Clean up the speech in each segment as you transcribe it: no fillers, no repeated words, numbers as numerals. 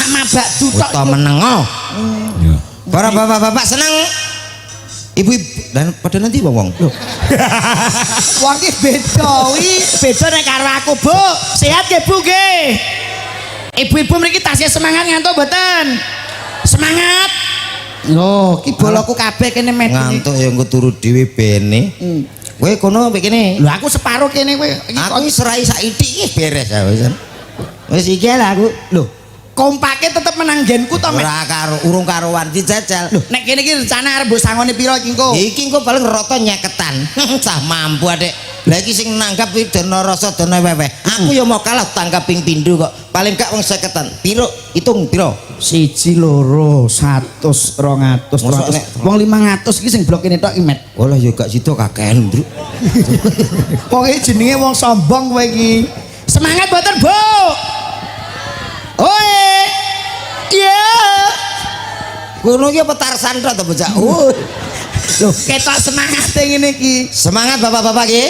Mak mabak dutok. Uta menengo. Para bapak-bapak seneng. Ibu-ibu dan pada nanti wong-wong. Wong iki beda wi, beda nek karo aku, Bu. Sehat nggih, Bu nggih? Ibu-ibu mriki tasih semangat ngantuk mboten? Semangat. Lho, iki boloku kabeh kene met. Ngantuk ya engko turu dhewe bene. Kowe kono mbek kene. Lho aku separo kene kowe. Iki Aku iki serai saithik iki beres ya wis. Wis iki lah aku. Lho, kompake tetep menang genku to, Met? Ora karo urung karuan dijajal. Lho, nek kene iki rencana arep mbok sangone pira iki engko? Iki engko paling rata nyeketan. Cah mampu adek. Lah iki sing nanggap iki dana rasa dana weweh. Aku ya mau kalah tanggap ping pindho kok. Paling gak wong seketan. Piro? Hitung piro? 1 2 100 200 Mosok 300. nek- Wong 500 iki sing blok kene tok iki, Met. Olah ya gak sida kakean, Ndruk. Wong iki jenenge wong sombong kowe iki. Semangat mboten, Bu? Oe. Iya. Kono iki apa Tarsan tok to bocah? Oh. Lho, ketok semangate ngene iki. Semangat bapak-bapak iki.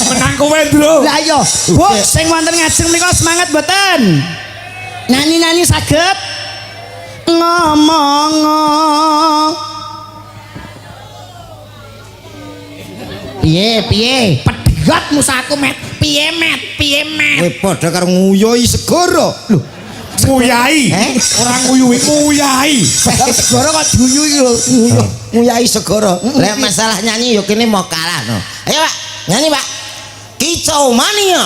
Menang kowe, Bro. Lah iya, Bu, sing wonten ngajeng menika semangat mboten? Nyanyi-nyanyi saged? Ngomong. Piye, piye? Pedhot musaku, Met. Piye, Met? Piye, Met? Kowe padha karo nguyuhi segara. Lho, Nguyai. Eh? Ora nguyuhi, nguyai. segara kok duyu iki lho. Nguyuhi segara. Lah masalah nyanyi ya kene mau kalah no. Ayo, Pak. Nyanyi, Pak. Kicau mania.